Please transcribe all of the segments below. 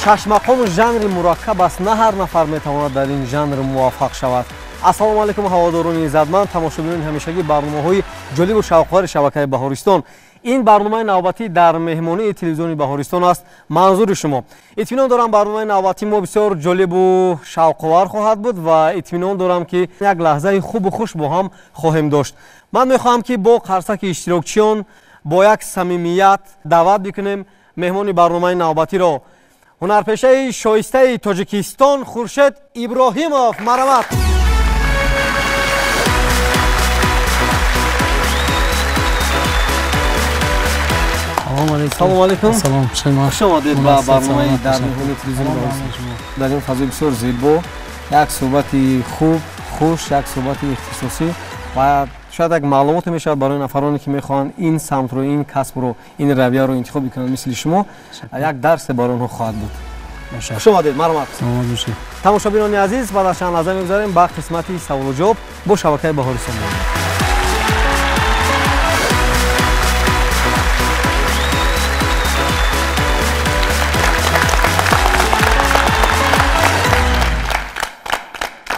Шашмақом жанри мураккаб аст, на ҳар нафар метавонад дар ин жанр муваффақ шавад. Ассалому алайкум, ҳаводорони иззатманд, тамошобинони ҳамешагӣ барномаҳои ҷолибу шавқовари шабакаи Баҳористон. Ин барномаи навбатӣ дар меҳмонии телевизиони Баҳористон аст. Манзури шумо. Итминон дорам, барномаи навбатӣ мо бисёр ҷолибу шавқовар хоҳад буд ва итминон дорам, ки як лаҳзаи хубу хуш бо ҳам хоҳем дошт. Ман мехоҳам, ки бо қарсаки иштирокчиён бо як самимият даъват бикунем меҳмони барномаи навбатиро, ҳунарпешаи шоистаи Тоҷикистон Хуршед Иброҳимов. Марҳамат. Салому алайкум. Хуш омадед ба барномаи дар меҳмонии телевизиони Баҳористон. Дар ин фазои бисёр зебо як суҳбати хуб, хуш, як суҳбати ихтисосӣ ва шояд як маълумоте мешавад барои нафароне, ки мехоҳанд ин самтро, ин касбро, ин равияро интихоб бикунанд мисли шумо, як дарсе барои онҳо хоҳад буд. Хуш омадед, марҳамат. Тамошобинони азиз, баъд аз чанд лаҳза мегузарем ба қисмати саволу ҷавоб бо шабакаи Баҳористон.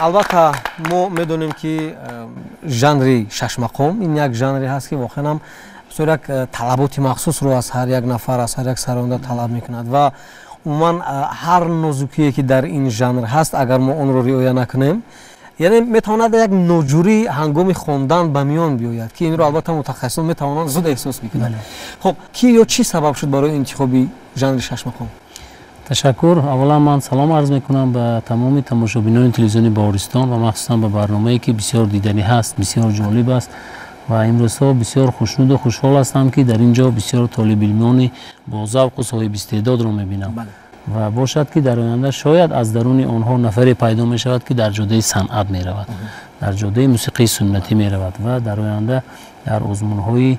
Албатта, мо медонем, ки жанри шашмақом ин як жанре ҳаст, ки воқеан ҳам бисёр як талаботи махсусро аз ҳар як нафар, аз ҳар як сароянда талаб мекунад ва умуман ҳар нозукие, ки дар ин жанр ҳаст, агар мо онро риоя накунем, яъне метавонад як ноҷурӣ ҳангоми хондан ба миён биёяд, ки инро албатта мутахассисон метавонанд зуд эҳсос бикунанд. Хуб, ки ё чӣ сабаб шуд барои интихоби жанри шашмақом? Ташаккур. Аввалан ман салом арз мекунам ба тамоми тамошобинони телевизиони Баҳористон ва махсусан ба барномае, ки бисёр диданӣ ҳаст, бисёр ҷолиб аст ва имрӯзҳо бисёр хушнуду хушҳол ҳастам, ки дар ин ҷо бисёр толибилмони бо завқу соҳибистеъдодро мебинам ва бошад, ки дар оянда шояд аз даруни онҳо нафаре пайдо мешавад, ки дар ҷодаи санъат меравад, дар ҷодаи мусиқии суннатӣ меравад ва дар оянда дар озмунҳои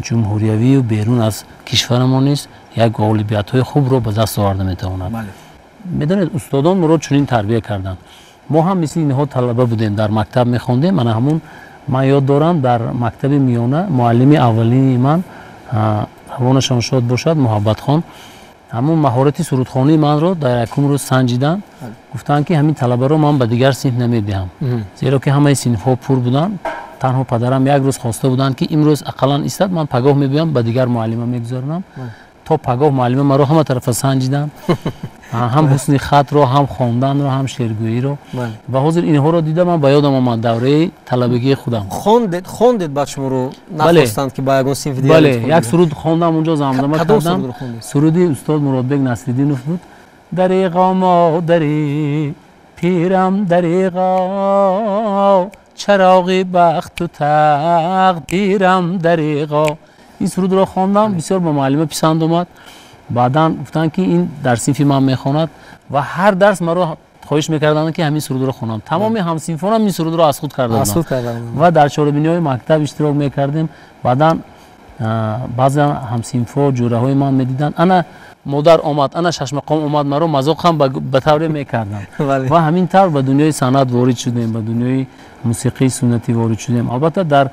ҷумҳуриявию берун аз кишварамон низ як ғолибиятҳои хубро ба даст оварда метавонад. Медонед, устодон моро чунин тарбия карданд. Мо ҳам мисли инҳо талаба будем, дар мактаб мехондем. Мана ҳамун ман ёд дорам, дар мактаби миёна муаллими аввалини ман, равонашон шод бошад, Муҳаббатхон, ҳамун маҳорати сурудхонии манро дар якум рӯз санҷиданд. Гуфтанд, ки ҳамин талабаро ман ба дигар синф намедиҳам, зеро ки ҳамаи синфҳо пур буданд. Танҳо падарам як рӯз хоста буданд, ки имрӯз ақаллан истад, ман пагоҳ мебиём, ба дигар муаллима мегузаронам. То пагоҳ муаллима маро ҳама тарафа санҷиданд, ҳам ҳусни хатро, ҳам хонданро, ҳам шеъргӯиро. Ва ҳозир инҳоро дида ман ба ёдам омад давраи талабагии худам. Хондед, баъд шуморо нахостанд, ки ба ягон синфи дигар? Бале, як суруд хондам, унҷо замзама кардам. Суруди устод Муродбек Насриддинов буд. Дареғо модари пирам, дареғо чароғи бахту тақдирам, дареғо. Ин сурудро хондам, бисёр ба муаллима писанд омад. Баъдан гуфтанд, ки ин дар синфи ман мехонад ва ҳар дарс маро хоҳиш мекарданд, ки ҳамин сурудро хонам. Тамоми ҳамсинфонам ин сурудро аз худ карда буданд ва дар чорабиниҳои мактаб иштирок мекардем. Баъдан баъзе ҳамсинфҳо, ҷӯраҳои ман медиданд, ана модар омад, ана шашмақом омад, маро мазоқ ҳам ба тавре мекарданд. Ва ҳамин тавр ба дунёи санъат ворид шудем, ба дунёи мусиқии суннатӣ ворид шудем. Албатта, дар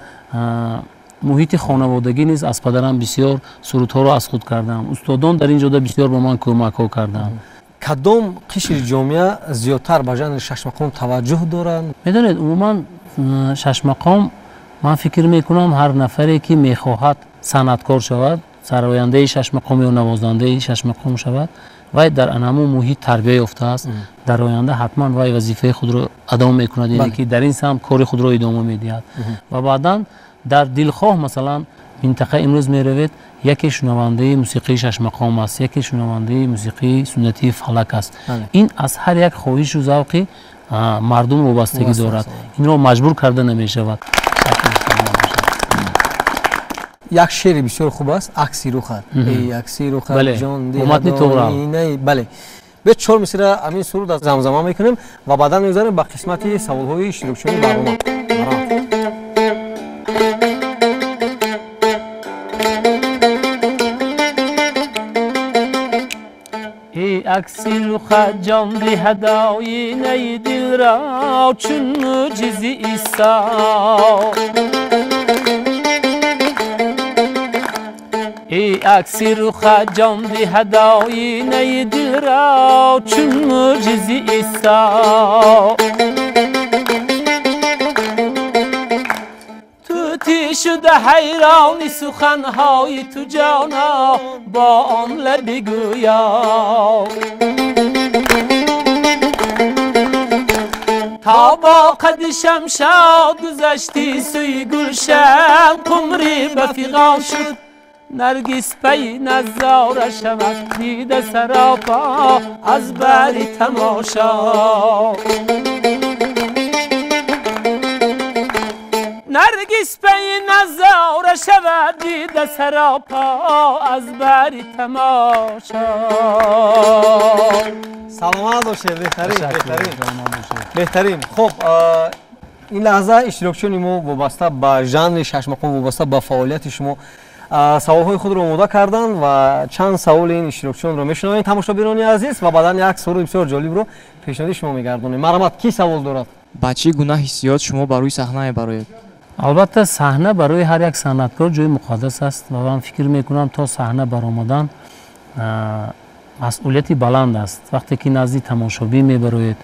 муҳити хонаводагӣ низ аз падарам бисёр сурудҳоро аз худ кардам. Устодон дар ин ҷода бисёр ба ман кӯмакҳо карданд. Кадом қишри ҷомеа зиёдтар ба жанри шашмақом таваҷҷӯҳ доранд? Медонед, умуман шашмақом, ман фикр мекунам, ҳар нафаре, ки мехоҳад санъаткор шавад, сарояндаи шашмақом ё навозандаи шашмақом шавад, вай дар анҳамун муҳит тарбия ёфтааст, дар оянда ҳатман вай вазифаи худро адо мекунад, яъне ки дар ин самт кори худро идома медиҳад. Ва баъдан дар дилхоҳ, масалан, минтақа имрӯз меравед, яке шунавандаи мусиқии шашмақом аст, яке шунавандаи мусиқии суннатии фалак аст. Ин аз ҳар як хоҳишу завқи мардум вобастагӣ дорад, инро маҷбур карда намешавад. Як шеъри бисёр хуб аст, акси рухат, эй акси рухат ҷон. Матни тоғра. Бале, биёед чор мисра ҳамин суруд замзама мекунем ва баъдан мегузарем ба қисмати саволҳои иштирокчиёни барнома. Эй акси рухат ҷон диҳад оинаи дилро чун мӯъҷизи Исо. Эй акси руха ҷон диҳад оинаи дилро чун мӯъҷизи Исо. Тӯтӣ шуда ҳайрони суханҳои ту ҷоно бо он лаби гӯё. То бо қади шамшод гузашти сӯи гулшан қумрӣ ба фиғон шуд наргис пай назора шавад дида саропо аз бари тамошо. Наргис пай назора шавад дида саропо аз бари тамошо. Саломат бошед, беҳтарин, беҳтарин, беҳтарин. Хуб, ин лаҳза иштирокчиёни мо вобаста ба жанри шашмақом, вобаста ба фаъолияти шумо саволҳои худро омода карданд ва чанд саволи ин иштирокчиёнро мешунавем, тамошобинони азиз, ва баъдан як суруди бисёр ҷолибро пешниҳоди шумо мегардонем. Марҳамат, кӣ савол дорад? Ба чӣ гуна ҳиссиёт шумо ба рӯи саҳна мебароед? Албатта, саҳна барои ҳар як санъаткор ҷои муқаддас аст ва ман фикр мекунам то саҳна баромадан масъулияти баланд аст. Вақте ки назди тамошобин мебароед,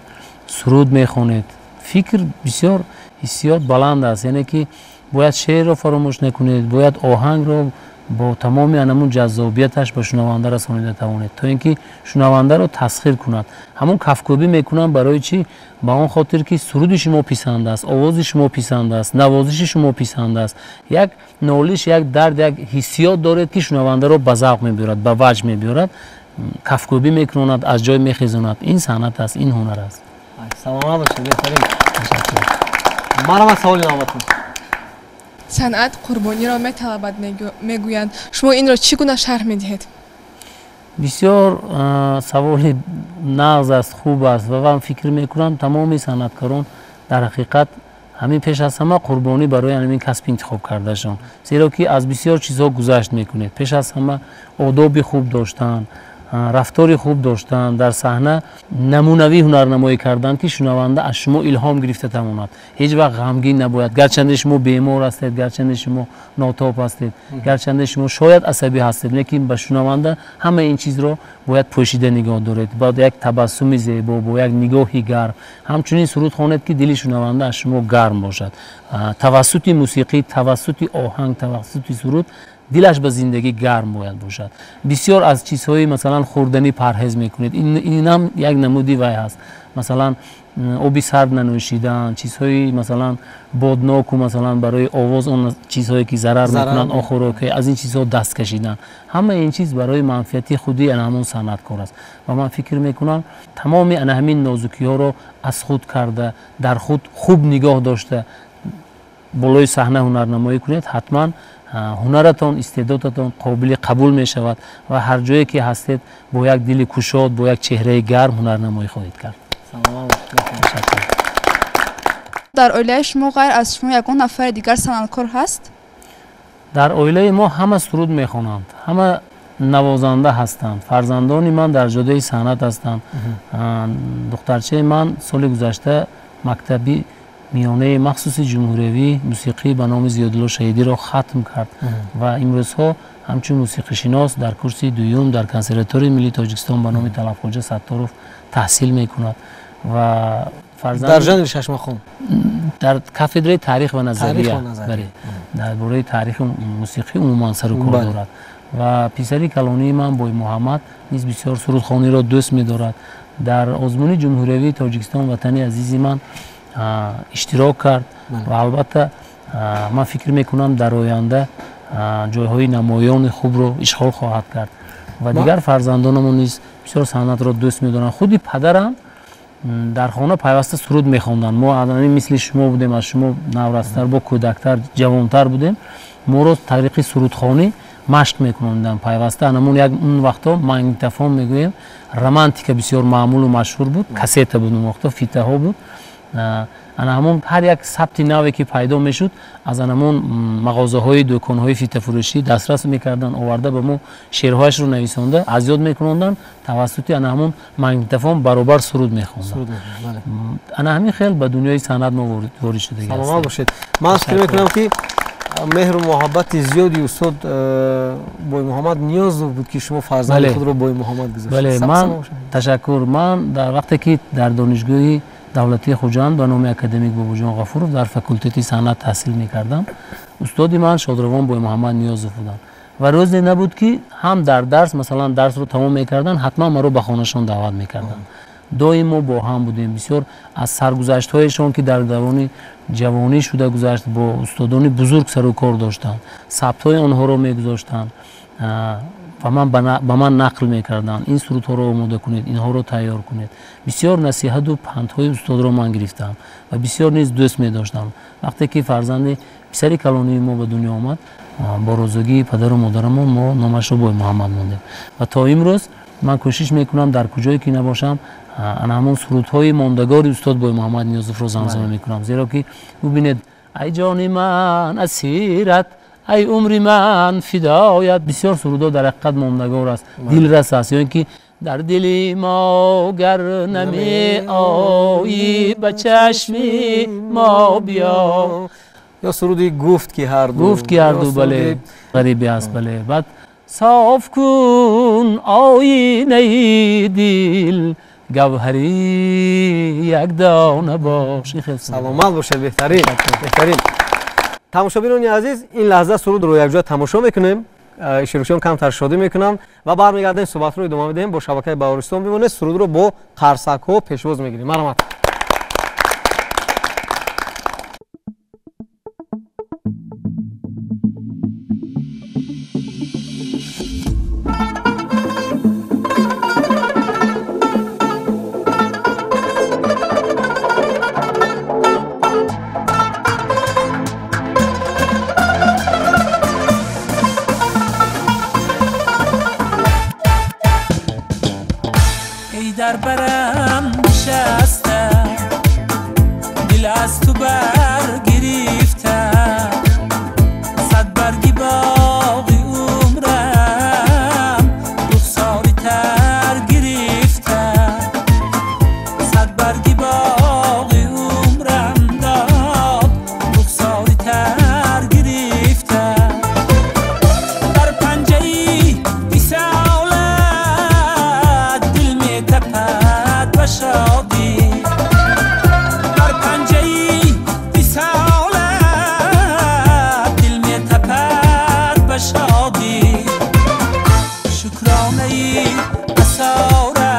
суруд мехонед, фикр бисёр ҳиссиёт баланд аст, яъне ки бояд шеърро фаромӯш накунед, бояд оҳангро бо тамоми анамун ҷаззобияташ ба шунаванда расонида тавонед, то ин ки шунавандаро тасхир кунад. Ҳамон кафкӯбӣ мекунам барои чӣ? Ба он хотир ки суруди шумо писанд аст, овози шумо писанд аст, навозиши шумо писанд аст, як нолиш, як дард, як ҳиссиёт доред ки шунавандаро ба завқ мебиёрад, ба ваҷд мебиёрад, кафкӯбӣ мекунад, аз ҷой мехезонад. Ин санъат аст, ин ҳунар аст. Саломат бошед, беҳтарин. Марҳамат, саволи навбатӣ. Санъат қурбониро металабад, мегӯянд. Шумо инро чӣ гуна шарҳ медиҳед? Бисёр саволи нағз аст, хуб аст ва ман фикр мекунам тамоми санъаткорон дар ҳақиқат ҳамин пеш аз ҳама қурбонӣ барои ҳамин касб интихоб кардашон, зеро ки аз бисёр чизҳо гузашт мекунед. Пеш аз ҳама одоби хуб доштан, рафтори хуб доштан, дар саҳна намунавӣ ҳунарнамоӣ кардан ки шунаванда аз шумо илҳом гирифта тавонад. Ҳеҷ вақт ғамгин набояд, гарчанде шумо бемор ҳастед, гарчанде шумо нотоб ҳастед, гарчанде шумо шояд асабӣ ҳастед, лекин ба шунаванда ҳама ин чизро бояд пӯшида нигоҳ доред, бо як табассуми зебо, бо як нигоҳи гарм. Ҳамчунин суруд хонед ки дили шунаванда аз шумо гарм бошад. Тавассути мусиқӣ, тавассути оҳанг, тавассути суруд дилаш ба зиндагӣ гарм бояд бошад. Бисёр аз чизҳои масалан хӯрданӣ парҳез мекунед, инам як намуди вай ҳаст. Масалан оби сард нанӯшидан, чизҳои масалан бодноку, масалан барои овоз он чизҳое ки зарар мекунанд, охӯроке, аз ин чизҳо даст кашидан. Ҳама ин чиз барои манфиати худи ана ҳамон санъаткор аст ва ман фикр мекунам тамоми ана ҳамин нозукиҳоро аз худ карда, дар худ хуб нигоҳ дошта болои саҳна ҳунарнамоӣ кунед, ҳатман ҳунаратон, истеъдодатон қобили қабул мешавад ва ҳар ҷое ки ҳастед бо як дили кушод, бо як чеҳраи гарм ҳунарнамоӣ хоҳед кард. Дар оилаи шумо ғайр аз шумо ягон нафари дигар санъаткор ҳаст? Дар оилаи мо ҳама суруд мехонанд, ҳама навозанда ҳастанд. Фарзандони ман дар ҷодаи санъат ҳастанд. Духтарчаи ман соли гузашта мактаби миёнаи махсуси ҷумҳуриявии мусиқӣ ба номи Зиёдулло Шаҳидиро хатм кард ва имрӯзҳо ҳамчун мусиқишинос дар курси дуюм дар консерваторияи миллии Тоҷикистон ба номи Талабхоҷа Сатторов таҳсил мекунад ва дар жанри шашмақом дар кафедраи таърих ва назария, дар бораи таърихи мусиқӣ умуман сару кор дорад. Ва писари калонии ман Бой Муҳаммад низ бисёр сурудхониро дӯст медорад. Дар озмуни ҷумҳуриявии Тоҷикистон ватани азизи ман иштирок кард ва албатта ман фикр мекунам дар оянда ҷойҳои намоёни хубро ишғол хоҳад кард ва дигар фарзандонамон низ бисёр санъатро дӯст медоранд. Худи падарам дар хона пайваста суруд мехонданд. Мо мисли шумо будем, аз шумо наврастар, бо кӯдактар, ҷавонтар будем. Моро тариқи сурудхонӣ машқ мекунонданд пайваста. Анамон як он вақто магнитофон мегӯем, романтика бисёр маъмулу машҳур буд, кассета буд он вақто, фитаҳо буд. Ана ҳамон ҳар як сабти наве ки пайдо мешуд, аз анамон мағозаҳои дӯконҳои фитафурӯшӣ дастрас мекарданд, оварда ба мо шеърҳояшро нависонда аз ёд мекунонданд, тавассути ана ҳамон магнитофон баробар суруд мехонданд. Ана ҳамин хел ба дунёи санъат мо ворид шудагӣ ҳастем. Саломат бошед. Ман фикр мекунам ки Меҳру муҳаббати зиёди устод Боймуҳаммад Ниёзов буд, ки шумо фарзанди худро Боймуҳаммад гузоштед. Бале, ман ташаккур. Ман дар вақте ки дар донишгоҳи давлатии Хуҷанд ба номи академик Бобоҷон Ғафуров дар факултети санъат таҳсил мекардам, устоди ман шодравон Боймуҳаммад Ниёзов буданд ва рӯзе набуд, ки ҳам дар дарс, масалан, дарсро тамом мекарданд, ҳатман маро ба хонашон даъват мекарданд. Доим мо бо ҳам будем. Бисёр аз саргузаштҳояшон, ки дар даврони ҷавонӣ шуда гузашт, бо устодони бузург сару кор доштанд, сабтҳои онҳоро мегузоштанд ва ба ман нақл мекарданд: ин сурудҳоро омода кунед, инҳоро тайёр кунед. Бисёр насиҳату пандҳои устодро ман гирифтам ва бисёр низ дӯст медоштам. Вақте ки фарзанди писари калонии мо ба дунё омад, бо розигии падару модарамон мо номашро Боймуҳаммад мондем ва то имрӯз ман кӯшиш мекунам, дар куҷое ки набошам, ана ҳамон сурудҳои мондагори устод Боймуҳаммад Ниёзовро замзама мекунам, зеро ки бубинед: ай ҷони ман асират, ай умри ман фидоят. Бисёр сурудҳо дар ҳақиқат мондагор аст, дилрас аст. Ё ин ки дар дили мо гар намеоӣ, ба чашми мо биё. Ё суруди гуфт ки ҳарду, гуфт ки ҳарду, бале, ғарибӣ аст, бале. Баъд соф кун оинаи дил, гавҳари якдона бош. Саломат бошед, беҳтарин, беҳтарин. Тамошобинони азиз, ин лаҳза сурудро якҷоя тамошо мекунем, иштирокчиён камтар шодӣ мекунанд ва бармегардем, суҳбатро идома медиҳем. Бо шабакаи Баҳористон бимонед, сурудро бо қарсакҳо пешвоз мегирем. Марҳамат. در برم نشسته، دل از تو برگرفته، صد برگی باقی عمرم رخساری تر گرفته، صد برگی باقی عمرم داد رخساری تر گرفته، در پنجه‌ای شادی، در پنجه‌ای وصالت دل می‌تپد به شادی، شکرانه‌ای اسارت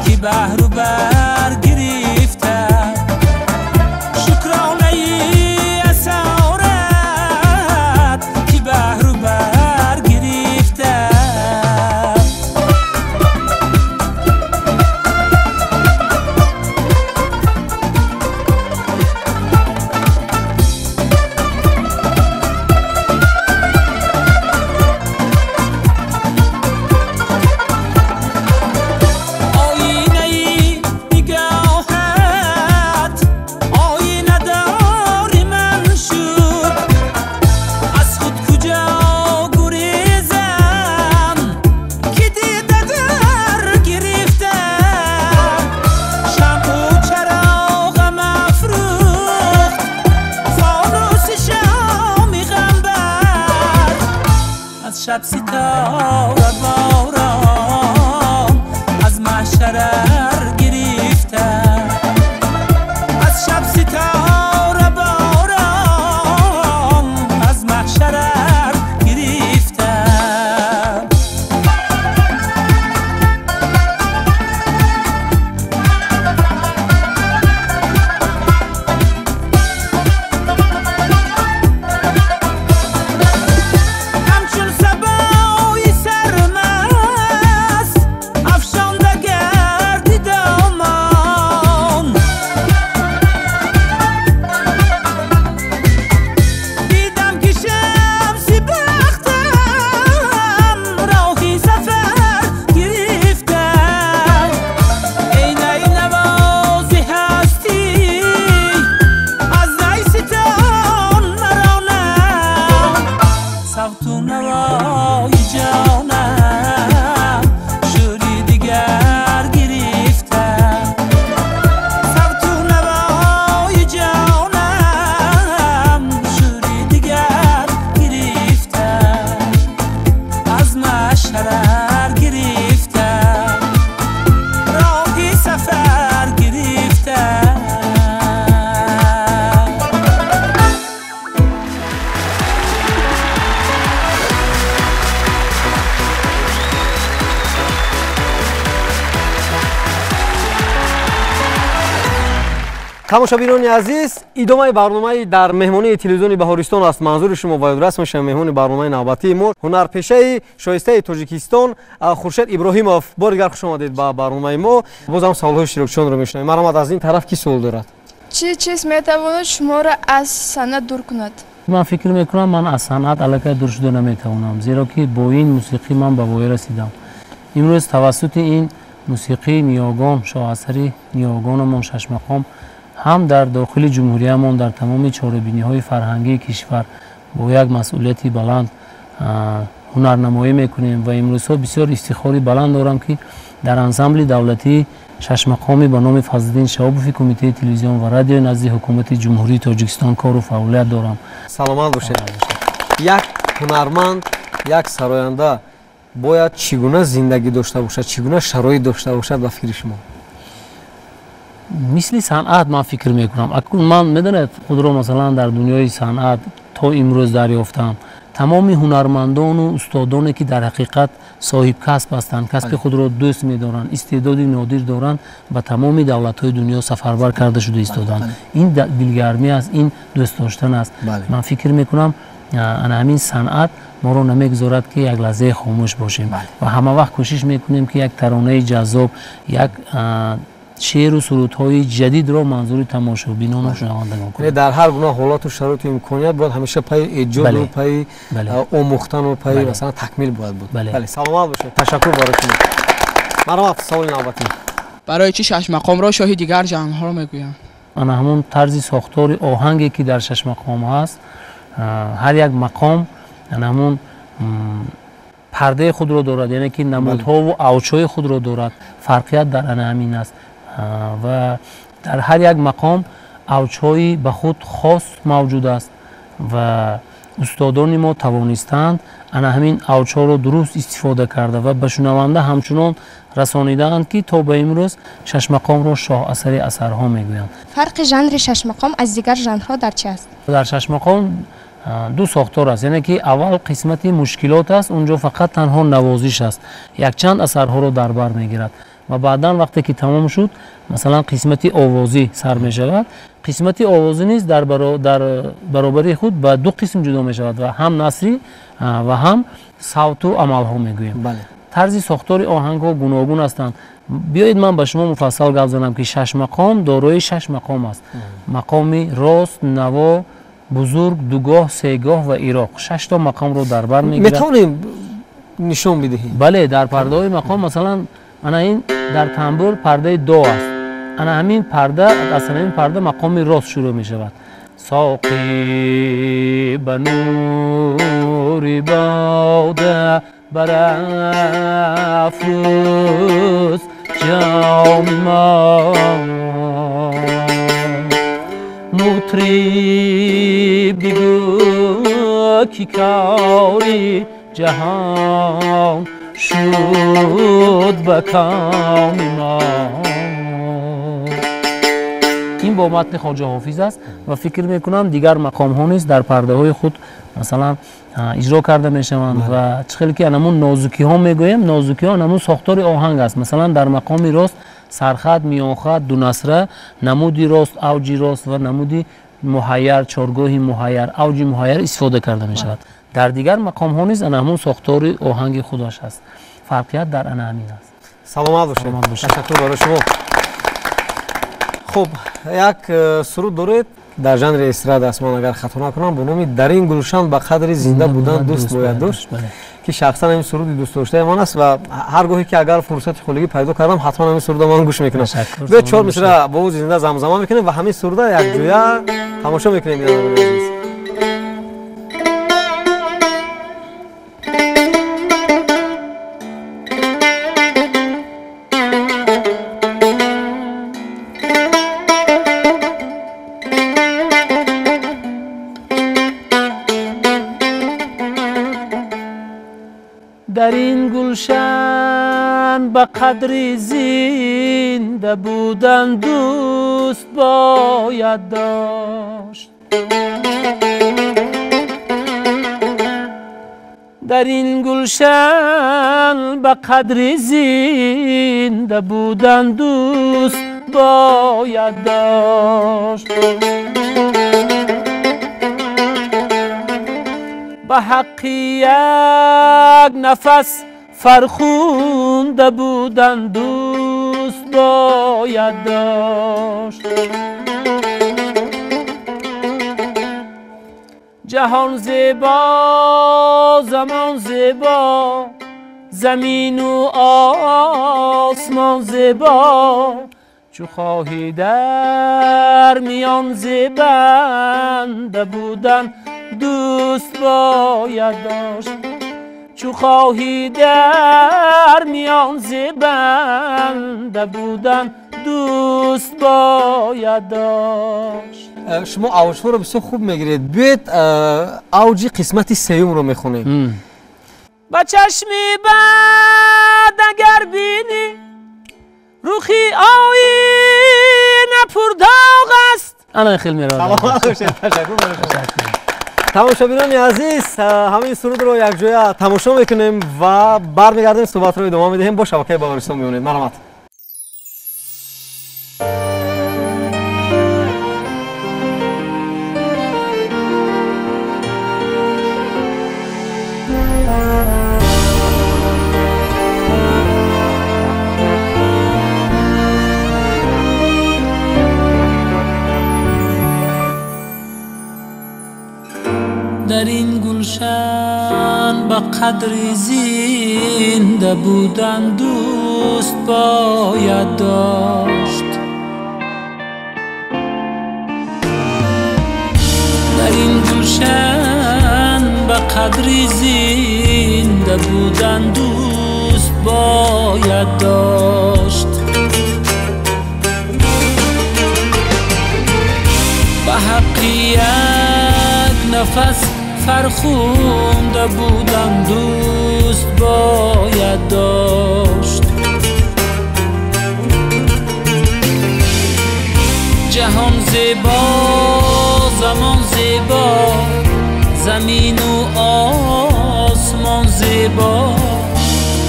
که بهر و بر گرفته، شکرانه‌ای اسارت که بهر و بر گرفته. شب ستاره باران از محشر گرفته، از شب ستاره باران از محشر گرفته. همچون صبای سر Тамошобинони азиз, идомаи барномаи дар меҳмонии телевизиони Баҳористон аст. Манзури шумо ва ёдрас мешавем меҳмони барномаи навбатии мо, ҳунарпешаи шоистаи Тоҷикистон Хуршед Иброҳимов. Бори дигар хуш омадед ба барномаи мо. Бозам саволҳои иштирокчиёнро мешунавем. Марҳамат, аз ин тараф кӣ суол дорад? Чӣ чиз метавонад шуморо аз санъат дур кунад? Ман фикр мекунам, ман аз санъат аллакай дур шуда наметавонам, зеро ки бо ин мусиқӣ ман ба воя расидам. Имрӯз тавассути ин мусиқии ниёгон, шоҳасари ниёгонамон шашмақом, ҳам дар дохили ҷумҳуриямон, дар тамоми чорабиниҳои фарҳангии кишвар бо як масъулияти баланд ҳунарнамоӣ мекунем ва имрӯзҳо бисёр ифтихори баланд дорам, ки дар ансамбли давлатии шашмақоми ба номи Фазлиддин Шаҳобови Кумитаи телевизион ва радиои назди Ҳукумати Ҷумҳурии Тоҷикистон кору фаъолият дорам. Саломат бошед. Як ҳунарманд, як сароянда бояд чӣ гуна зиндагӣ дошта бошад, чӣ гуна шароит дошта бошад ба фикри шумо? Мисли санъат ман фикр мекунам. Акнун ман, медонед, худро масалан дар дунёи санъат то имрӯз дарёфтам. Тамоми ҳунармандону устодоне, ки дар ҳақиқат соҳибкасб ҳастанд, касби худро дӯст медоранд, истеъдоди нодир доранд, ба тамоми давлатҳои дунё сафарбар карда шуда истоданд. Ин дилгармӣ аст, ин дӯст доштан аст. Ман фикр мекунам, ана ҳамин санъат моро намегузорад, ки як лаҳзаи хомӯш бошем ва ҳама вақт кӯшиш мекунем, ки як таронаи ҷаззоб, як шеъру сурудҳои ҷадидро манзури тамошобинону шунавандагон кунем. Дар ҳар гуна ҳолату шароиту имконият бояд ҳамеша пайи эҷоду пайи омӯхтану пайи масалан такмил бояд буд. Бале, саломат бошед. Ташаккур барои шумо. Марҳамат, саволи навбатӣ. Барои чӣ шашмақомро шоҳи дигар жанрҳоро мегӯянд? Ана ҳамон тарзи сохтори оҳанге, ки дар шашмақом ҳаст, ҳар як мақом ана ҳамон пардаи худро дорад, яъне ки намудҳову авҷҳои худро дорад. Фарқият дар ана ҳамин аст ва дар ҳар як мақом авҷҳои ба худ хос мавҷуд аст ва устодони мо тавонистанд ана ҳамин авҷҳоро дуруст истифода карда ва ба шунаванда ҳамчунон расонидаанд, ки то ба имрӯз шашмақомро шоҳасари асарҳо мегӯянд. Фарқи жанри шашмақом аз дигар жанрҳо дар чи аст? Дар шашмақом ду сохтор аст, яъне ки аввал қисмати мушкилот аст, он ҷо фақат танҳо навозиш аст, якчанд асарҳоро дар бар мегирад ва баъдан вақте ки тамом шуд, масалан қисмати овозӣ сар мешавад. Қисмати овозӣ низ дар баробари худ ба ду қисм ҷудо мешавад ва ҳам насрӣ ва ҳам савту амалҳо мегӯем. Тарзи сохтори оҳангҳо гуногун ҳастанд. Биёед ман ба шумо муфассал гап занам, ки шашмақом дорои шаш мақом аст: мақоми рост, наво, бузург, дугоҳ, сегоҳ ва ироқ. Шашто мақомро дар бар мегирад. Метавонем нишон бидиҳем? Бале, дар пардаҳои мақом масалан ана ин дар тамбур пардаи до аст. Ана ҳамин парда, аз ҳамин парда мақоми рост шурӯъ мешавад. Соқӣ ба нури бода барафрӯз ҷоми мо, мутриб бигӯ, ки кори ҷаҳон шуд ба коми мо. Ин бо матни Хоҷа Ҳофиз аст ва фикр мекунам дигар мақомҳо низ дар пардаҳои худ масалан иҷро карда мешаванд ва чӣ хеле ки анамун нозукиҳо мегӯем, нозукиҳо анамун сохтори оҳанг аст. Масалан дар мақоми рост сархат, миёнхат, дунасра, намуди рост, авҷи рост ва намуди муҳайяр, чоргоҳи муҳайяр, авҷи муҳайяр истифода карда мешавад. Дар дигар мақомҳо низ ана ҳамун сохтори оҳанги худаш аст. Фарқият дар ана ҳамин аст. Саломат бошед. Ташаккур барои шумо. Хуб, як суруд доред дар жанри эстрада аст, ман агар хато накунам, бо номи «Дар ин гулшан ба қадри зинда будан дӯст бояд дошт», ки шахсан ҳамин суруди дӯстдоштаи ман аст ва ҳар гоҳе ки агар фурсати холигӣ пайдо кардам, ҳатман ҳамин суруда ман гӯш мекунам. Биёед чор мисра бо ӯ зинда замзама мекунем ва ҳамин суруда якҷоя тамошо мекунем, бинандагони азиз. Дар ин гулшан ба қадри зинда будан дӯст бояд дошт, дар ин гулшан ба қадри зинда будан дӯст бояд дошт. Ба ҳаққи як нафас фархунда будан дӯст бояд дошт. Ҷаҳон зебо, замон зебо, замину осмон зебо, чу хоҳӣ дар миён зебанда будан дӯст бояд дошт. Чу хоҳӣ дар миён зебанда будан дӯст бояд дошт. Шумо авҷҳоро бисёр хуб мегиред. Биёед авҷи қисмати сеюмро мехонем. Ба чашми бад агар бинӣ рухи оина пурдоғ аст. Ана хел меравад. Ташаккур. Тамошобинони азиз, ҳамин сурудро якҷоя тамошо мекунем ва бармегардем, суҳбатро идома медиҳем. Бо шабакаи Баҳористон мемонед. Марҳамат. Дар ин гулшан ба қадри зинда будан дӯст бояд дошт. Дар ин гулшан ба қадри зинда будан дӯст бояд дошт. Ба ҳаққи як нафас фархунда будан дӯст бояд дошт. Ҷаҳон зебо, замон зебо, замину осмон зебо,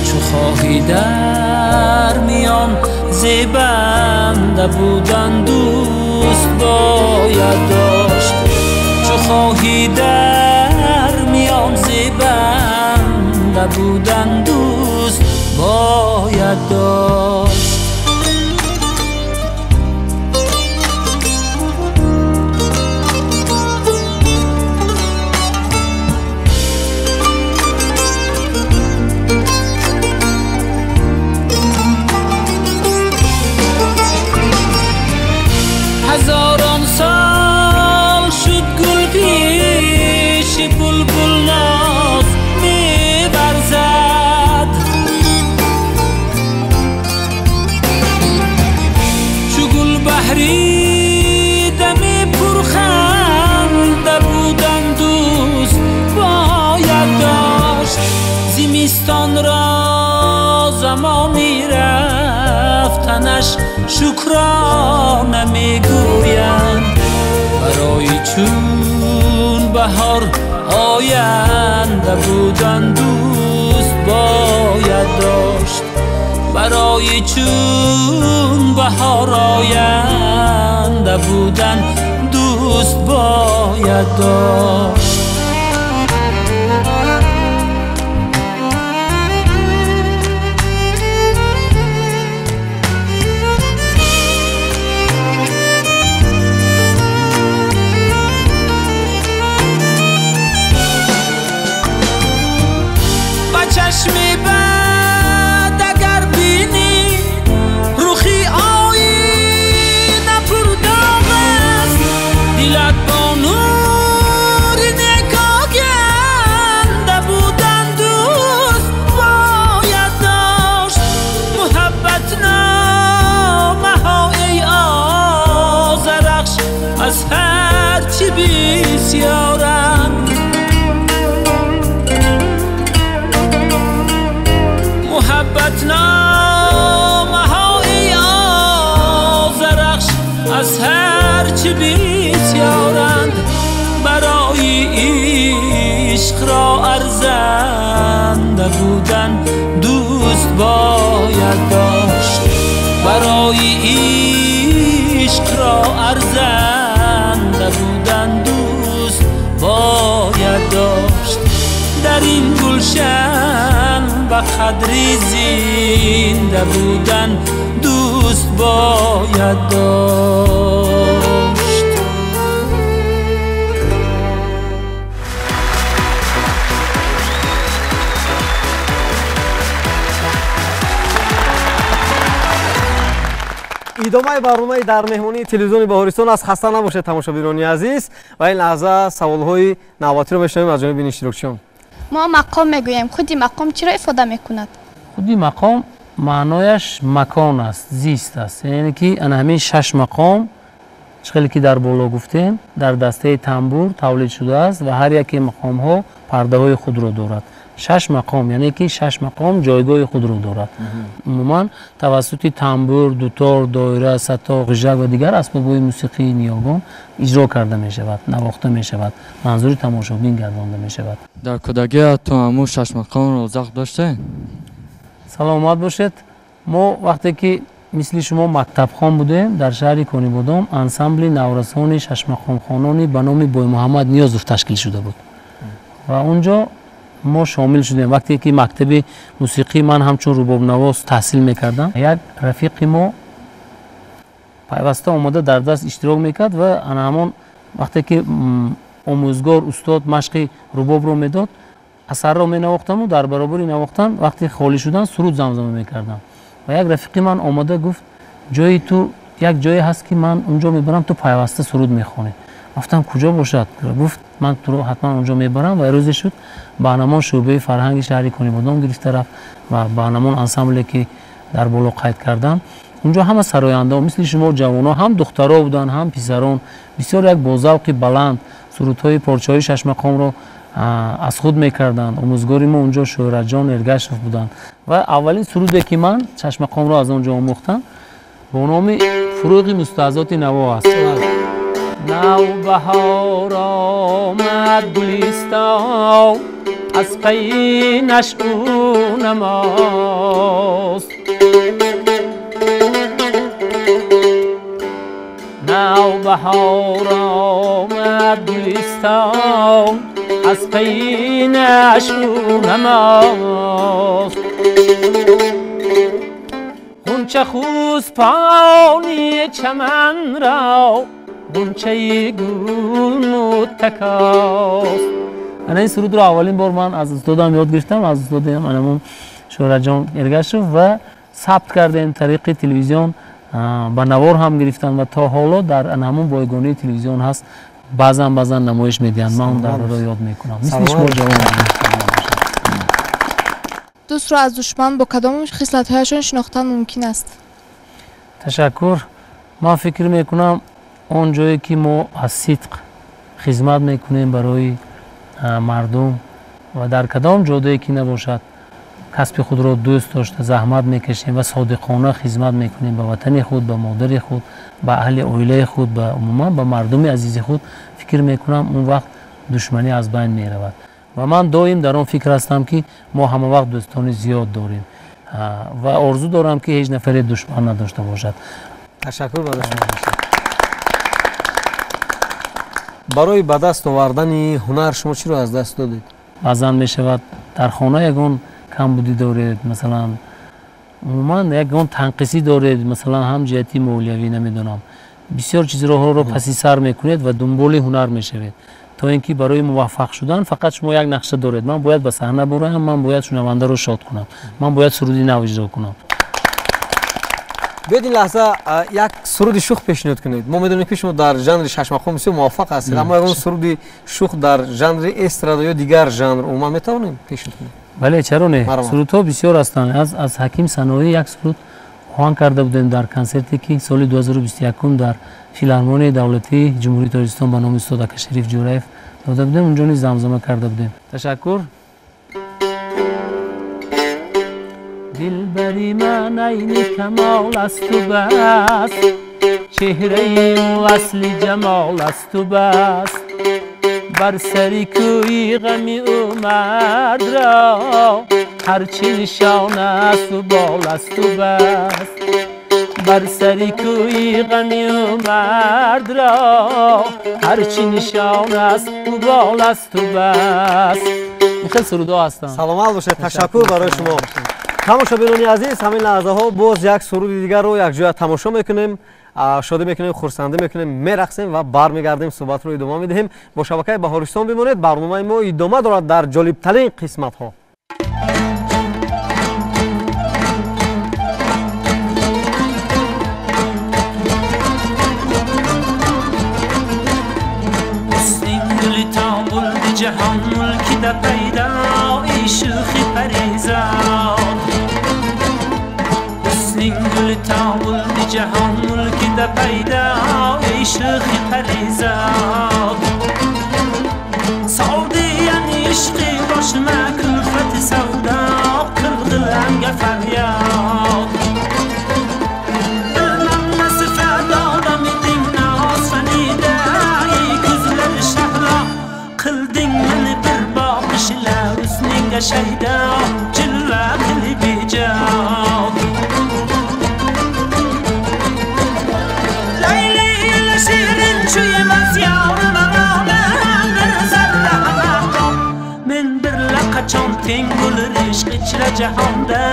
чу хоҳӣ дар миён зебанда будан дӯст бояд дошт. Чу хоҳӣ дар миён зебанда будан дӯст бояд дошт. Ҳазорон сол шуд гул пеши булбул ноз меварзад, чу гул баҳри дами пурханда будан дӯст бояд дошт. Зимистонро замони рафтанаш шукрона мегӯянд, барои чун баҳор оянда будан дӯст бояд дошт. Барои чун баҳор оянда будан дӯст бояд дошт. Чашми бад агар бинӣ рухи оина пурдоғ аст, дилат бо нури некоганда будан дӯст бояд дошт. Муҳаббатномаҳо эй озарахш аз ҳар чӣ бисёранд. Муҳаббатномаҳои озарахш аз ҳар чӣ бисёранд. Барои ишқро арзанда будан дӯст бояд дошт. Барои Арзанда будан дӯст бояд дошт. Дар ин гулшан ба қадри зинда будан дӯст бояд дошт. Идомаи барномаи дар меҳмонии телевизиони Баҳористон аст. Хаста набошед, тамошобинони азиз, ва ин лаҳза саволҳои навбатиро мешунавем аз ҷониби иштирокчиён. Мо мақом мегӯем. Худи мақом чиро ифода мекунад? Худи мақом маънояш макон аст, зист аст. Яъне ки ана ҳамин шаш мақом, чӣ хеле ки дар боло гуфтем, дар дастаи тамбур тавлид шудааст ва ҳар яке мақомҳо пардаҳои худро дорад. Шаш мақом, яъне ки шаш мақом ҷойгоҳи худро дорад. Умуман тавассути тамбур, дутор, доира, сато, ғижак ва дигар асбобҳои мусиқии ниёгон иҷро карда мешавад, навохта мешавад, манзури тамошобин гардонда мешавад. Дар кӯдакият ту ҳамун шаш мақомро завқ доштед? Саломат бошед. Мо вақте ки мисли шумо мактабхон будем, дар шаҳри Конибодом ансамбли наврасони шашмақомхонони ба номи Боймуҳаммад Ниёзов ташкил шуда буд ва он ҷо мо шомил шудем. Вақте ки мактаби мусиқӣ ман ҳамчун рубобнавоз таҳсил мекардам, як рафиқи мо пайваста омода дар дарс иштирок мекард ва ана ҳамон вақте ки омӯзгор, устод машқи рубобро медод, асарро менавохтаму дар баробари навохтан вақти холӣ шудан суруд замзама мекардам. Ва як рафиқи ман омода гуфт: ҷои ту як ҷое ҳаст, ки ман унҷо мебарам, ту пайваста суруд мехонӣ. Гуфтам: куҷо бошад? Гуфт: ман туро ҳатман онҷо мебарам. Ва рӯзе шуд, ба ҳамон шӯъбаи фарҳанги шаҳри Конибодом гирифта рафт ва ба ҳамон ансамбле, ки дар боло қайд кардам. Унҷо ҳама сарояндаҳо мисли шумо ҷавонҳо, ҳам духтаро буданд, ҳам писарон, бисёр як бо завқи баланд сурудҳои порчаҳои шашмақомро аз худ мекарданд. Омӯзгори мо унҷо Шӯҳратҷон Эргашев буданд ва аввалин суруде, ки ман шашмақомро аз он ҷо омӯхтам, бо номи Фурӯғи мустаҳзоти наво аст. Навбаҳор омад гулистон, аз пайи нашъу намост. Навбаҳор омад гулистон, аз пайи нашъу намост. Ғунча хӯспони чаманро ғунчаи гул муттакост. Ана ин сурудро аввалин бор ман аз устодам ёд гирифтам, аз устодам анамон Шӯҳратҷон Эргашев, ва сабт кардем тариқи телевизион, ба навор ҳам гирифтам ва то ҳоло дар ҳамон бойгонии телевизион ҳаст. Баъзан баъзан намоиш медиҳанд. Ман он давраро ёд мекунам. Мисли шумо ҷавон. Дӯстро аз душман бо кадом хислатҳояшон шинохтан мумкин аст? Ташаккур. Ман фикр мекунам, он ҷое ки мо аз сидқ хизмат мекунем барои мардум ва дар кадом ҷодае ки набошад, касби худро дӯст дошта заҳмат мекашем ва содиқона хизмат мекунем ба ватани худ, ба модари худ, ба аҳли оилаи худ, ба умуман ба мардуми азизи худ, фикр мекунам, он вақт душманӣ аз байн меравад. Ва ман доим дар он фикр ҳастам, ки мо ҳама вақт дӯстони зиёд дорем ва орзу дорам, ки ҳеҷ нафаре душман надошта бошад. Ташаккур барои шумо. Барои ба даст овардани ҳунар шумо чиро аз даст додед? Баъзан мешавад, дар хона ягон камбудӣ доред, масалан, умуман ягон танқисӣ доред, масалан, ҳам ҷиҳати молиявӣ, намедонам, бисёр чизроҳоро паси сар мекунед ва дунболи ҳунар мешавед, то ин ки барои муваффақ шудан фақат шумо як нақша доред: ман бояд ба саҳна бураям, ман бояд шунавандаро шод кунам, ман бояд суруди нав иҷро кунам. Биёед, ин лаҳза як суруди шух пешниҳод кунед. Мо медонем, ки шумо дар жанри шашмақом бисёр муваффақ ҳастед, аммо ягон суруди шух дар жанри эстрада ё дигар жанр умуман метавонем пешниҳод кунед? Бале, чаро не, сурудҳо бисёр ҳастанд. Аз Ҳаким Саноӣ як суруд оҳанг карда будем дар консерте, ки соли 2021 дар Филармонияи давлатии Ҷумҳурии Тоҷикистон ба номи устод Акашариф Ҷӯраев дода будем. Унҷо низ замзама карда будем. Ташаккур. Дилбари ман айни камол асту бас, чеҳраи ӯ асли ҷамол асту бас. Бар сари кӯи ғами ӯ мардро ҳарчи нишон асту бол асту бас. Бар сари кӯи ғами мард ро ҳарчи нишон аст бол асту бас. Ин хел сурудҳо ҳастанд. Саломат бошед, ташаккур барои шумо. Тамошобинони азиз, ҳамин лаҳзаҳо боз як суруди дигарро якҷоя тамошо мекунем, шодӣ мекунем, хурсандӣ мекунем, мерақсем ва бармегардем, суҳбатро идома медиҳем. Бо шабакаи Баҳористон бимонед, барномаи мо идома дорад дар ҷолибтарин қисматҳо. Ҷаҳон мулки да пайдо эй шӯхи паризод, ҳуснинг гули то булди ҷаҳон мулки да пайдо эй шӯхи паризод. Солдиян ишқи бошма кулфати савдо қилг'ил anga faryod. Bilmam nasifat odam eding noz fanida ey ko'zlari shahlo, qilding meni bir boqishla husningga shaydo jilva qilib ijod. Layli ila shirin shu emas yorim amonim bir zarra ham men birla qachon teng bo'lar ishq ichra jahonda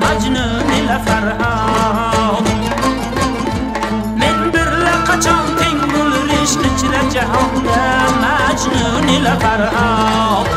Majnun ila Farhod. Men birla qachon teng bo'lar ishq ichra jahonda Majnun ila Farhod.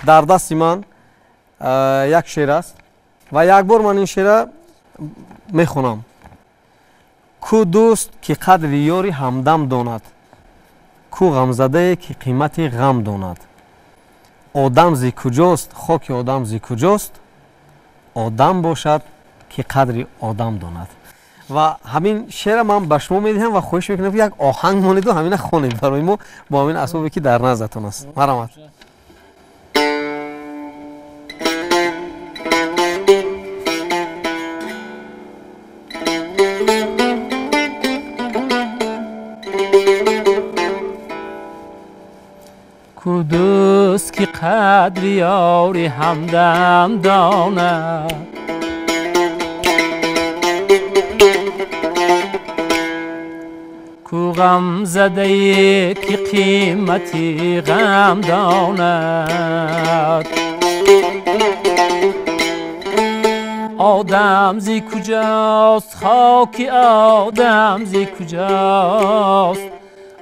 Дар дасти ман як шеър аст ва як бор ман ин шеъра мехонам. Ку дӯст ки қадри ёри ҳамдам донад, ку ғамзадае ки қимати ғам донад. Одам зи куҷост, хоки одам зи куҷост, одам бошад ки қадри одам донад. Ва ҳамин шеъра ман ба шумо медиҳам ва хоҳиш мекунам ки як оҳанг монеду ҳамина хонед барои мо бо ҳамин асбобе ки дар наздатон аст. Марҳамат. Ку дӯст ки қадри ёри ҳамдам донад, ку ғамзадае ки қимати ғам донад. Одам зи куҷост, хоки одам зи куҷост,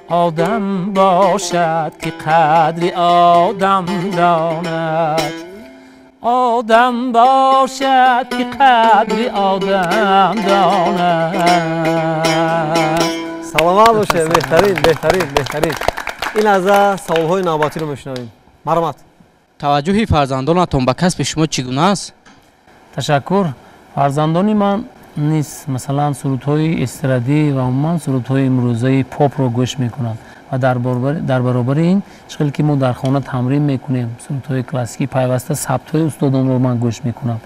одам бошад ки қадри одам донад. Одам бошад ки қадри одам донад. Саломат бошед, беҳтарин, беҳтарин, беҳтарин. Ин лаҳза саволҳои навбатиро мешунавем. Марҳамат. Таваҷҷӯҳи фарзандонатон ба касби шумо чӣ гуна аст? Ташаккур. Фарзандони ман низ масалан сурудҳои эстрадӣ ва умуман сурудҳои имрӯзаи попро гӯш мекунанд ва дар баробари ин чӣ хел ки мо дар хона тамрин мекунем сурудҳои классикӣ, пайваста сабтҳои устодонро ман гӯш мекунам.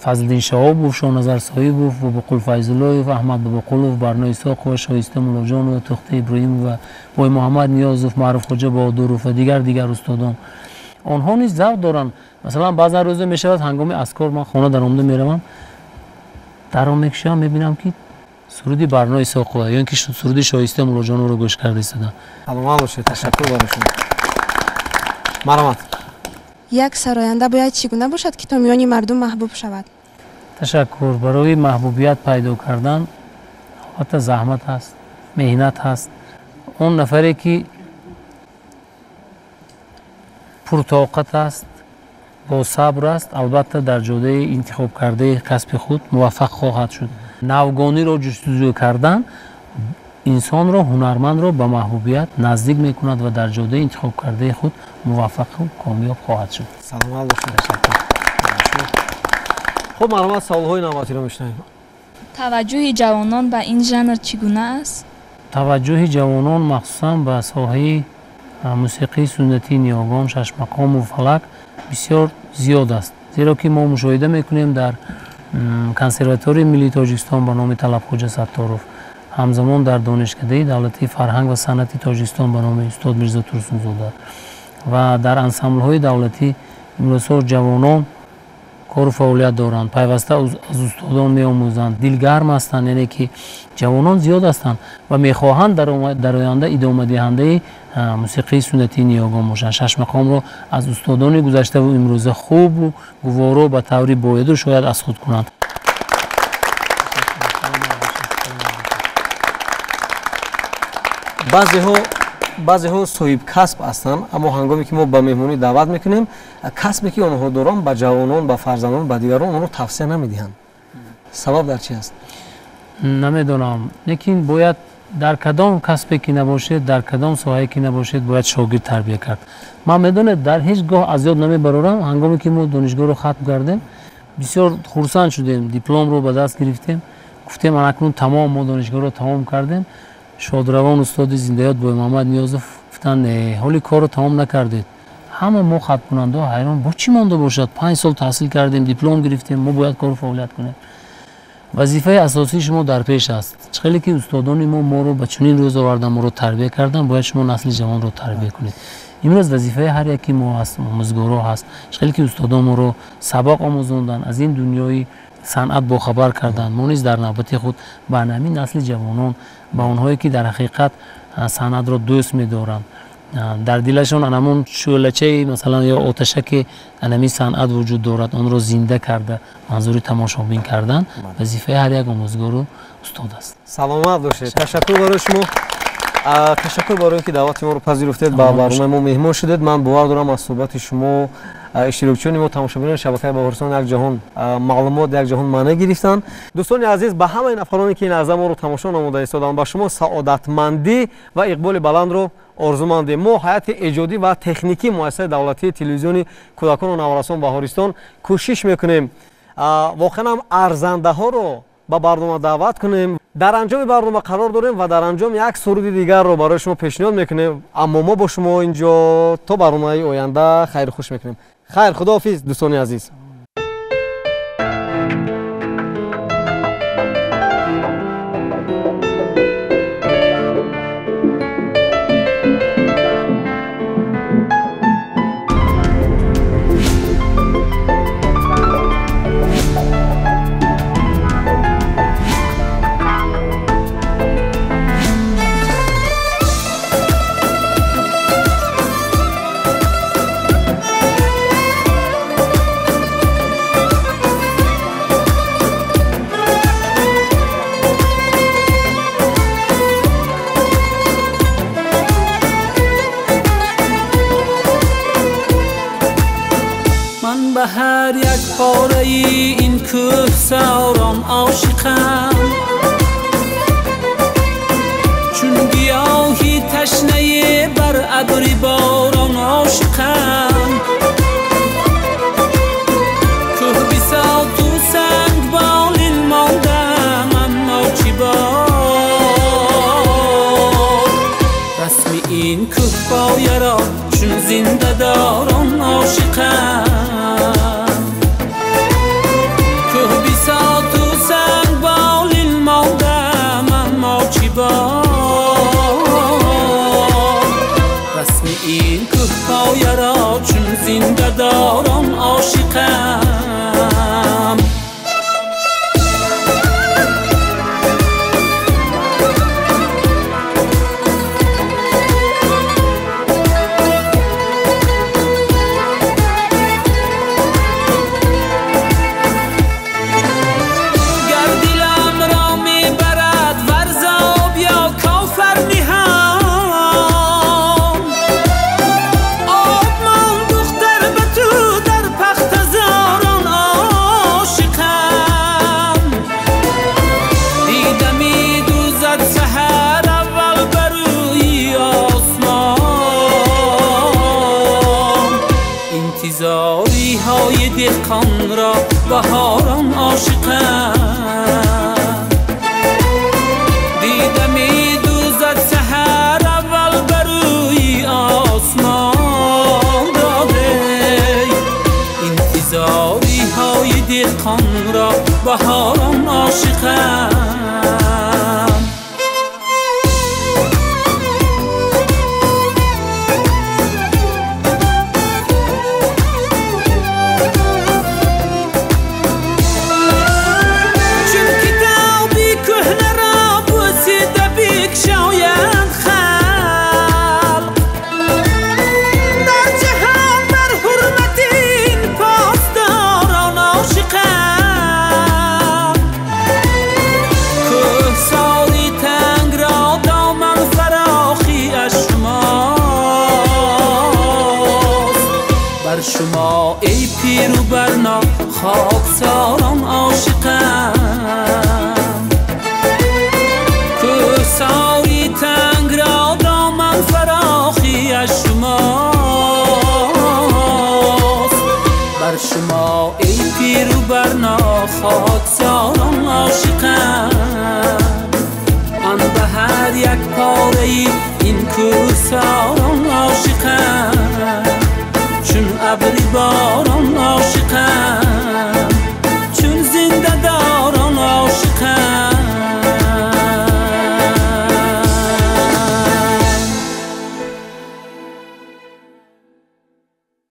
Фазлиддин Шаҳобов, Шоҳназар Соҳибов, Бобоқул Файзуллоев, Аҳмад Бобоқулов, Барно Исоқова, Шоиста Муллоҷонова, Тӯхта Иброҳимова, Бой Муҳаммад Ниёзов, Маъруфхоҷа Баҳодуров ва дигар устодон. Онҳо низ завқ доранд. Масалан, баъзан рӯзе мешавад, ҳангоми аз кор ман хона даромада меравам, даро мекушам, мебинам ки суруди Барно Исоқова ё ин ки суруди Шоиста Муллоҷоновро гӯш карда истодам. Саломат бошед, ташаккур барои шумо. Марҳамат. Як сароянда бояд чӣ гуна бошад, ки то миёни мардум маҳбуб шавад? Ташаккур. Барои маҳбубият пайдо кардан албатта заҳмат ҳаст, меҳнат ҳаст. Он нафаре ки пуртоқат аст, бо сабр аст, албатта дар ҷодаи интихобкардаи касби худ муваффақ хоҳад шуд. Навгониро ҷустуҷӯ кардан инсонро, ҳунармандро ба маҳбубият наздик мекунад ва дар ҷодаи интихобкардаи худ муваффақу комёб хоҳад шуд. Саломат бошед, ташаккур. Хуб, марҳамат, саволҳои навбатиро мешунавем. Таваҷҷӯҳи ҷавонон ба ин жанр чӣ гуна аст? Таваҷҷӯҳи ҷавонон махсусан ба соҳаи мусиқии суннатии ниёгон, шашмақому фалак бисёр зиёд аст, зеро ки мо мушоҳида мекунем дар консерваторияи миллии Тоҷикистон ба номи Талабхоҷа Сатторов, ҳамзамон дар Донишкадаи давлатии фарҳанг ва санъати Тоҷикистон ба номи устод Мирзо Турсунзода ва дар ансамблҳои давлатӣ имрӯзҳо ҷавонон кору фаъолият доранд, пайваста аз устодон меомӯзанд, дилгарм ҳастанд, яъне ки ҷавонон зиёд ҳастанд ва мехоҳанд дар оянда идомадиҳандаи мусиқии суннатии ниёгон бошанд. Шашмақомро аз устодони гузаштаву имрӯза хубу гуворо ба таври бояду шояд аз худ кунанд. Баъзеҳо соҳибкасб ҳастанд, аммо ҳангоме ки мо ба меҳмонӣ даъват мекунем, касбе ки онҳо доранд ба ҷавонон, ба фарзандон, ба дигарон онро тавсия намедиҳанд. Сабаб дар чи аст? Намедонам, лекин бояд дар кадом касбе ки набошед, дар кадом соҳае ки набошед, бояд шогирд тарбия кард. Ман медонед, дар ҳеҷ гоҳ аз ёд намебарорам, ҳангоме ки мо донишгоҳро хатм кардем, бисёр хурсанд шудем, дипломро ба даст гирифтем, гуфтем анакнун тамом, мо донишгоҳро тамом кардем. Шодравон устоди зиндаёд Боймуҳаммад Ниёзов гуфтанд, ҳоли корро тамом накардед. Ҳама мо хатмкунандаҳо ҳайрон, бо чӣ монда бошад? 5 сол таҳсил кардем, диплом гирифтем, мо бояд кору фаъолият кунем. Вазифаи асосии шумо дар пеш аст. Чӣ хеле ки устодони мо моро ба чунин рӯз оварданд, моро тарбия карданд, бояд шумо насли ҷавонро тарбия кунед. Имрӯз вазифаи ҳар яки мо ҳаст, омӯзгоро ҳаст. Чӣ хеле ки устодон моро сабақ омӯзонданд, аз ин дунёи санъат бохабар карданд, мо низ дар навбати худ ба ҳамин насли ҷавонон, ба онҳое ки дар ҳақиқат санъатро дӯст медоранд, дар дилашон анамон шӯълачаи масалан ё оташаки анамин санъат вуҷуд дорад, онро зинда карда манзури тамошобин кардан вазифаи ҳар як омӯзгору устод аст. Саломат бошед, ташаккур барои шумо. Ташаккур барои ин ки даъвати моро пазируфтед, ба барномаи мо меҳмон шудед. Ман бовар дорам аз суҳбати шумо иштирокчиёни мо, тамошобинони шабакаи Баҳористон як ҷаҳон маълумот, як ҷаҳон маъна гирифтанд. Дӯстони азиз, ба ҳамаи нафароне ки ин лаҳза моро тамошо намуда истоданд, ба шумо саодатмандӣ ва иқболи баландро орзумандем. Мо ҳайати эҷодӣ ва техникии муассисаи давлатии телевизиони кӯдакону наврасон Баҳористон кӯшиш мекунем воқеан ҳам арзандаҳоро ба барнома даъват кунем. Дар анҷоми барнома қарор дорем ва дар анҷом як суруди дигарро барои шумо пешниҳод мекунем. Аммо мо бо шумо инҷо то барномаи оянда хайру хуш мекунем. Хайр, худоҳофиз дӯстони азиз. Ба ҳар як пораи ин кӯҳсорон ошиқам, чун гиёҳи ташнае бар абри борон ошиқам. Кӯҳ бисоту санг болин мондам, аммо чӣ бод расми ин кӯҳпояро чун зиндадорон ошиқам. Кӯҳ бисоту санг болин мондам, аммо чӣ бод расми ин Зиндадорон ошиқам. Гар дилам ро мебарад варзоб ё кофар ниҳон, обмон духтар ба ту дар пахтазорон ошиқам. Дида медӯзад саҳар аввал ба рӯи осмон, интизориҳои деҳқонро баҳорон ошиқам. Дида медӯзад саҳар аввал ба рӯи осмон, додей интизориҳои деҳқонро баҳорон ошиқам. Чун китоби кӯҳнаро бӯсида бикшоянд халқ, дар ҷаҳон бар ҳурмати ин посдорон ошиқам. Кӯҳсори тангро доман фарохӣ аз шумост, бар шумо эй пиру барно хоксорон ошиқам. Кӯҳсори тангро доман фарохӣ аз шумост, бар шумо эй пиру барно хоксорон ошиқам. Ман ба ҳар як пораи ин кӯҳсорон ошиқам, чун абри борон ошиқам, чун зинда